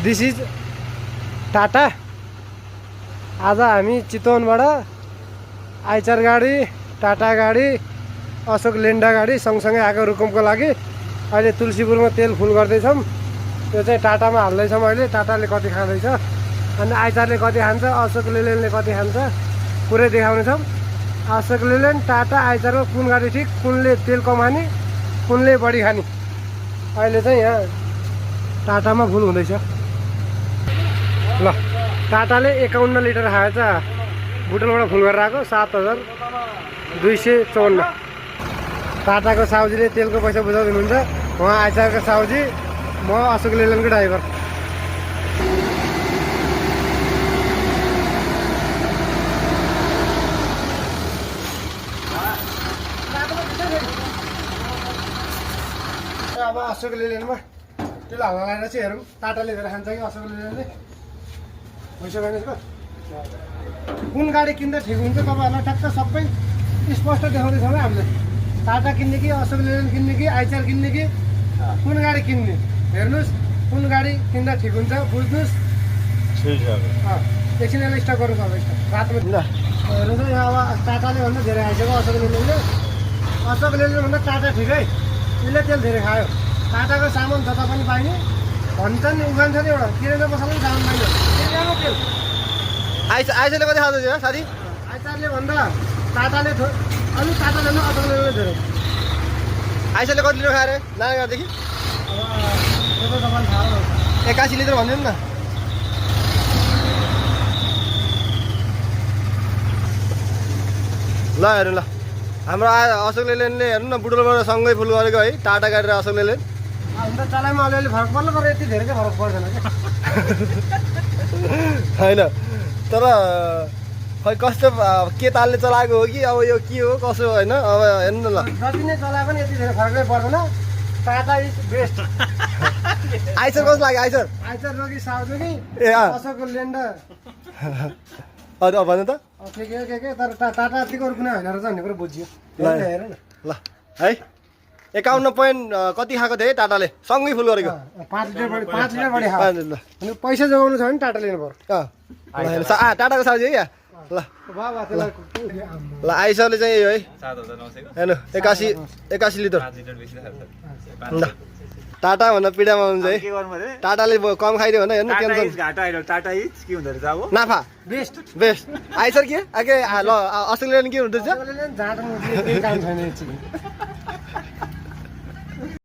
This is Tata. आज हामी चितवनबाट आइचर गाडी, टाटा गाडी, अशोक लेन्डा गाडी सँगसँगै आएको रुकुमको लागि। अहिले तुलसीपुरमा तेल फुल गर्दैछौँ। यो चाहिँ टाटामा हाल्दैछौँ अहिले। टाटाले कति खाँदैछ अनि आइचरले कति खान्छ, अशोक लेल्यान्डले कति खान्छ पुरै देखाउनेछौँ। अशोक लेल्यान्ड, टाटा, आइचरमा कुन गाडी ठिक, कुनले तेल कम खाने, कुनले बढी खाने। अहिले चाहिँ यहाँ टाटामा फुल हुँदैछ। ल टाटाले 51 लिटर खाएछ। बुटलबाट फुल गरेर आएको 7254। टाटाको साउजीले तेलको पैसा बुझाउँदै हुनुहुन्छ। उहाँ आइचरको साउजी, म अशोक लेल्यान्डको ड्राइभर। अब अशोक लेल्यान्डमा तेल हाल्न लगाएर चाहिँ हेरौँ टाटाले धेरै खान्छ कि अशोक लेल्यान्डले। पैसा माइनसको कुन गाडी किन्दा ठिक हुन्छ तपाईँहरूलाई ठ्याक्क सबै स्पष्ट देखाउँदैछौँ है हामीले। टाटा किन्ने कि अशोक लेल्यान्ड किन्ने कि आइचर किन्ने कि कुन गाडी किन्ने, हेर्नुहोस् कुन गाडी किन्दा ठिक हुन्छ बुझ्नुहोस्। एकछिन यसलाई स्टक गर्नु पर्छ। स्टक रातमा हेर्नुहोस् यहाँ अब टाटाले भन्दा धेरै खाइसक्यो अशोक लेल्यान्डले। अशोक लेल्यान्ड भन्दा टाटा ठिकै, यसले तेल धेरै खायो। टाटाको सामान जता पनि पाइने भन्छन् नि, उखान्छ नि एउटा किराना पसलमा सामान पाइन्छ किराना तेल। आइचरले कति खाँदैछ साथी? आइचरले भन्दा टाटाले अलिक टाटाले नै अशोक लेल्यान्डले धेरै। आइचरले कति लिटर खाएर नारायणदेखि? अब त्यो त तपाईँलाई थाहा हो। 81 लिटर भनिदिनु न। ल हेर्नु ल, हाम्रो अशोक लेल्यान्डले हेर्नु न बुटोलबाट सँगै फुल गरेको है, टाटा गाडी र अशोक लेल्यान्ड। अन्त चलाइमा अलिअलि फरक पर्नु पर्यो, यति धेरै चाहिँ फरक पर्दैन क्या। होइन तर खै कस्तो के तालले चलाएको हो कि अब यो के हो कसो होइन, अब हेर्नु न ल। जति नै चलाए पनि यति धेरै फरकै पर्दैन। Tata is best. आइचर कस्तो लाग्यो? आइचर आइचर रोगी साउजो कि ए अशोक लेल्यान्ड भन्नु त। के तर टाटा यतिको अरू कुनै होइन रहेछ भन्ने कुरो बुझियो। हेर न ल है 51 पोइन्ट कति खाएको थियो है टाटाले, सँगै फुल गरेको। 5 लिटर बढी खायो। ल अनि पैसा जोगाउनु छ भने टाटा लिनु पर्यो। टाटाको साउजी है या ल। ल आइचरले चाहिँ यो है 7900 हेर्नु 81 लिटर। ल टाटा भन्दा पिडामा हुन्छ है। के गर्नु रे? टाटाले कम खाइदियो भने हेर्नु टाटा टेन्सन इज घाटा होइन, टाटा इज के हुँदो रहेछ अब? नाफा बेस्ट। बेस्ट। आइचर के आके ल अशोक लेल्यान्ड के हुँदैछ? अशोक लेल्यान्ड झाँट मुट्ने केही काम छैन।